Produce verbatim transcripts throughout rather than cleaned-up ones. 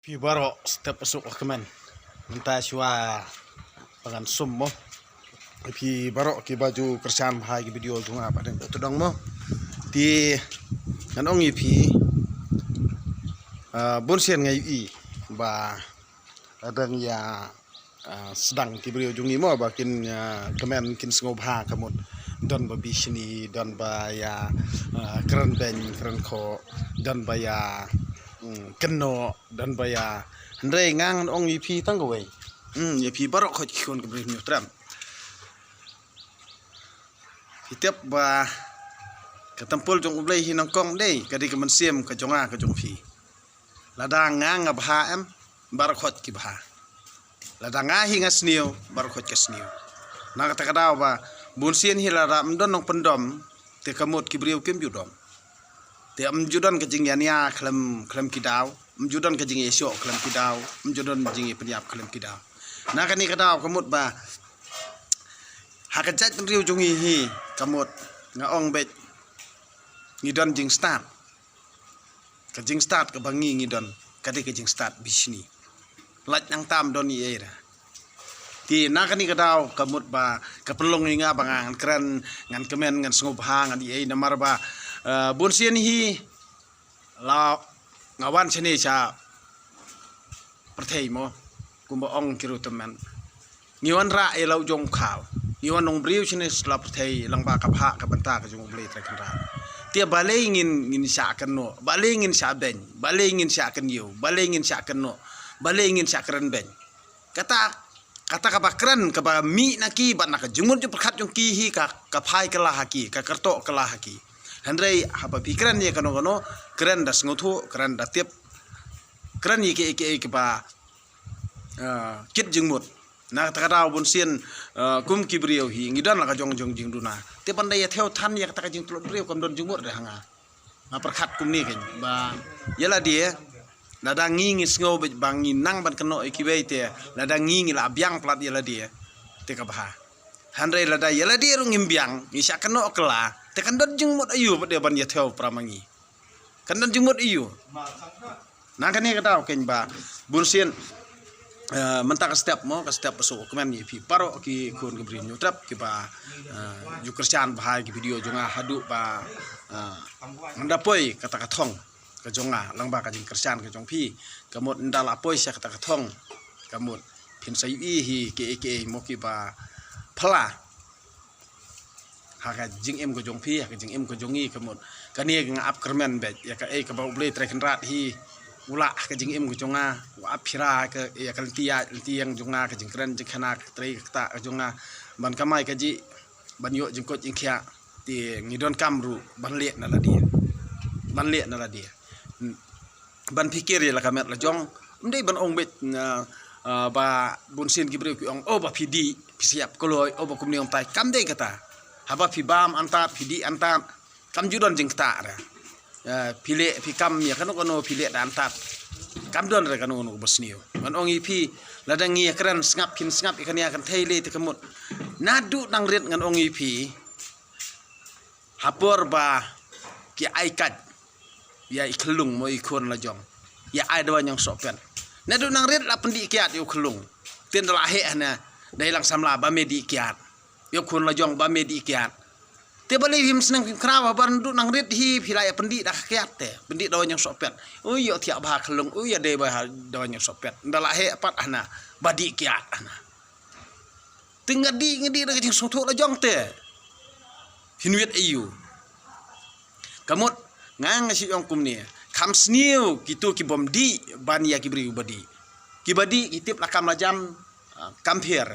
Phi baroh step suk kmen. Mynta shuwa ba ngan sum mo. Phi baroh kiba ju kyrshan bha ïa ki video jong nga ba dang tu dong mo. Te ngan ong ïa phi, ah, bun sien nga ïohi ba dang ïa, ah, sdang ki briew jong ngi mo ba kin, ah, kmen kin sngewbha ka mut. Don ba bishni, don ba ïa, ah, kren beiñ, kren khoh, don ba ïa, mm, kynnoh, don ba ïa. Hynrei nga ngan ong ïa phi tang kawei. Hmm, ïa phi baroh khoit ki khun ki briew Hynñiewtrep. Phi tip ba ka templ jong U Blei hi nyngkong dei ka dei ka mynsiem ka jong nga ka jong phi. Lada nga nga bha em, baroh khoit ki bha. Lada nga hi nga sniew, baroh khoit ka sniew. Na kata ka daw ba bun sien hi lada ym don nongpyndom, te ka mut ki briew kim ju dom. Te ym ju don ka jingïania khlem, khlem ki daw, ym ju don ka jingïashoh khlem ki daw, ym ju don jingïapynïap khlem ki daw. Na kane ka daw ka mut ba ha ka jaitbynriew jong ngi hi ka mut nga ong beit ngi don jingstad. Ka jingstad kaba ngi ngi don ka dei ka jingstad bishni. Lait nang tam don ïa ei ra. Te na kane ka daw ka mut ba ka pynlong ïa nga ba nga ngan kren, ngan kmen, ngan sngewbha, ngan ïa ei namar ba, eh, bun sien hi la nga wan shane sha pyrthei mo, kumba ong ki ruh tymmen. Ngi wanrah ïa la u jong u khaw. Ngi wan nongbriew shane sha la pyrthei lyngba ka bhah ka bynta ka jong U Blei Trai Kynrad. Te balei ngin, ngin shah kynnoh, balei ngin shah beiñ, balei ngin shah kynñiew, balei ngin shah kynnoh, balei ngin shah kren beiñ. Kata, kata kaba kren, kaba mih na ki, bad na ka jingmut jingpyrkhat jong ki hi ka, ka phai kylla ha ki, ka kyrtoh kylla ha ki. Hynrei haba phi kren ïa kano kano, kren da sngewthuh, kren da tip, kren ïa kiei kiei kiba, ah, kit jingmut. Na kata ka daw bun sien, ah, kum ki briew hi ngi don la ka jong jong jingduna. Te ban da ïa thew than ïa kata ka jingtlot briew kam don jingmut re ha nga. Nga pyrkhat kumne kein ba ïa lade, lada ngi ngi sngew beit ba ngi nang ban kynnoh ïa kiwei te, lada ngi ngi la biang palat ïa lade, te ka bha. Hynrei lada ïa lade ruh ngim biang, ngi shah kynnoh kylla, te kan don jingmut aïu ba de ban ïa thew para ma ngi. Kan don jingmut aïu. Na kane ka daw kein ba bun sien, eh, mynta ka step mo, ka step ba suk kmen ïa phi baroh ki khun ki briew Hynñiewtrep kiba, eh, ju kyrshan bha ïa ki video jong nga haduh ba, eh, ngan da poi kata ka thong ka jong nga lyngba ka jingkyrshan ka jong phi. Ka mut nda la poi sha kata ka thong, ka mut phin sa ïohi hi kiei kiei mo kiba phylla ha ka jingim ka jong phi, ha ka jingim ka jong ngi. Ka mut kane ka nga ap kyrmen beit ïa kaei kaba U Blei Trai Kynrad hi u lah ha ka jingim ka jong nga, u ap phi ra ka, ïa ka lynti ïaid lynti ïeng jong nga, ka jingkren jingkhana, ka trei ka ktah ka jong nga, ban kamai kajih, ban ïoh jingkoit jingkhiah. Te ngi donkam ruh ban leh na lade, ban leh na lade, ban phikir ïa la ka met la jong. Ym dei ban ong beit, ah, ah, ba bun sien ki briew ki ong, oh, ba phi dih, phi sa ïap kloi, oh, ba kumne ong tai. Kam dei kata. Haba phi bam antad, phi dih antad, kam ju don jingktah re. Eh, phi leh, phi kam ïa kano kano, phi leh da antad, kam don re kano kano ba sniew. Ngan ong ïa phi, lada ngi ïa kren sngap, phin sngap ïa kane ïa kan thei lei te ka mut. Naduh nang rit ngan ong ïa phi, ha por ba ki ai kat ïa i khyllung mo i khun la jong, ïa ai dawai ñiangsohpet. Naduh nang rit la pyndih kiad ïa u khyllung. Te nda la heh hana, dei lang samla ba me dih kiad ïa u khun la jong, ba me dih kiad. Te balei phim sneng phim khraw, haba naduh nang rit hi phi la ïa pyndih da ka kiad te, pyndih dawai ñiangsohpet. Ui, ïoh thiah bha khyllung, ui, ïa dei bha dawai ñiangsohpet. Nda la heh pat hana ba dih kiad hana. Te nga dih, nga dih da ka jingsngewthuh la jong te, phin wit aïu. Ka mut nga nga shu ong kumne, kham sniew kito ki bym dih ban ïa ki briew ba dih. Kiba dih ki tip la kam la jam, ah, kam pher.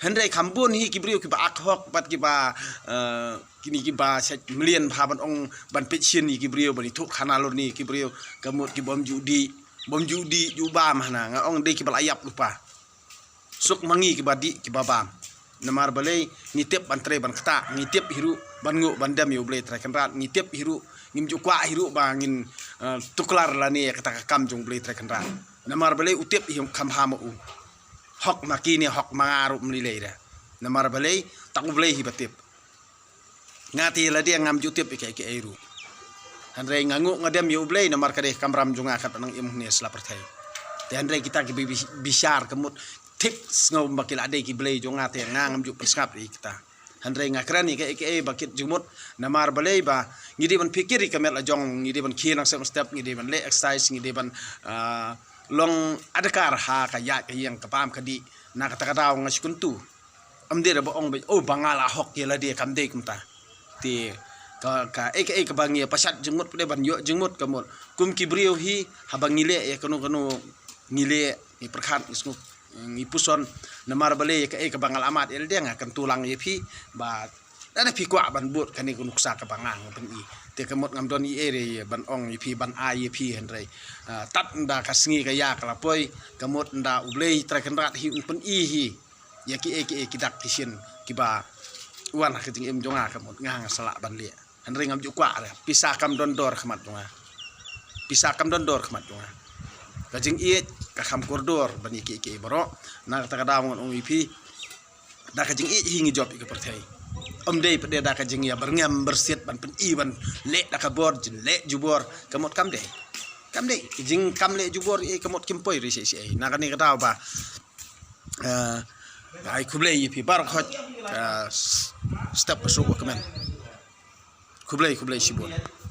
Hynrei kham bun hi ki briew kiba ak hok bad kiba, eh, kine kiba sait mlien bha ban ong, ban peit shin ïa ki briew, ban ithuh khana lor ne ïa ki briew. Ka mut ki bym ju dih, bym ju dih ju bam hana, nga ong dei kiba la ïap lypa. Suk ma ngi kiba dih kiba bam. Namar balei? Ngi tip ban trei ban ktah, ngi tip hi ruh ban nguh ban dem ïa U Blei Trai Kynrad, ngi tip hi ruh, ngim ju kwah hi ruh ba ngin, eh, tuklar lane ïa kata ka kam jong U Blei Trai Kynrad. Namar balei? U tip hi kham bha ma u. Hok ma ki ne hok ma nga ruh ym lei lei re. Namar balei? Tang U Blei hi ba tip. Nga te ïa lade ngam ju tip ïa kiei kiei ruh. Hynrei nga nguh nga dem ïa U Blei namar ka dei ka kamram jong nga kat ba nang im hangne sla pyrthei. Te hynrei kita ki bi-, bi-, bishar ka mut tip sngew ba ki la dei ki blei jong nga te nga ngam ju pynsngap ïa kita. Hynrei nga kren ïa kaei kaei ba kit jingmut namar balei ba ngi dei ban pyrkhat ïa ka met la jong, ngi dei ban khie nang step step, ngi dei ban leh exercise, ngi dei ban, ah, long adkar ha ka ïaid ka ïeng ka bam ka dih. Na kata ka daw nga shu kyntu. Ym dei ba ong ba, oh, ba nga la hok ïa lade, kam dei kumta. Te ka, kaei kaei kaba ngi ïa pashat jingmut pat de ban ïoh jingmut ka mut. Kum ki briew hi haba ngi leh ïa kano kano ngi leh, ngi pyrkhat, ngi sngewthuh, ngi puson. Namar balei ïa kaei kaba nga la mad ïa lade nga kyntu lang ïa phi ba lada phi kwah ban bud kane ka nuksa kaba nga nga pyni. Te ka mut ngam don ei ei re ban ong ïa phi, ban ai ïa phi hynrei, ah, tad ynda ka sngi ka ïa ka la poi, ka mut ynda U Blei Trai Kynrad hi un pyni hi ïa kiei kiei ki dak ki shin kiba wan ha ka jingim jong nga, ka mut nga nga sa lah ban leh. Hynrei ngam ju kwah re. Pisa kam don dor khmat jong nga. Pisa kam don dor khmat jong nga. Ka jingïeit ka kham kordor ban ïa kiei kiei baroh. Na kata ka daw ngan ong ïa phi, da ka jingïeit hi ngi jop ïa ka pyrthei. Ym dei pat de da ka jingïa byrngem byrsiet ban pyni ban leh da ka bor, jin leh jubor, ka mut kam dei. Kam dei jing kam leh jubor, eh, ka mut kim poi re shi shi. Na kane ka daw ba, eh, ai khublei ïa phi baroh khoit, eh, s-, step ba suk ba kmen. Khublei, khublei shibun.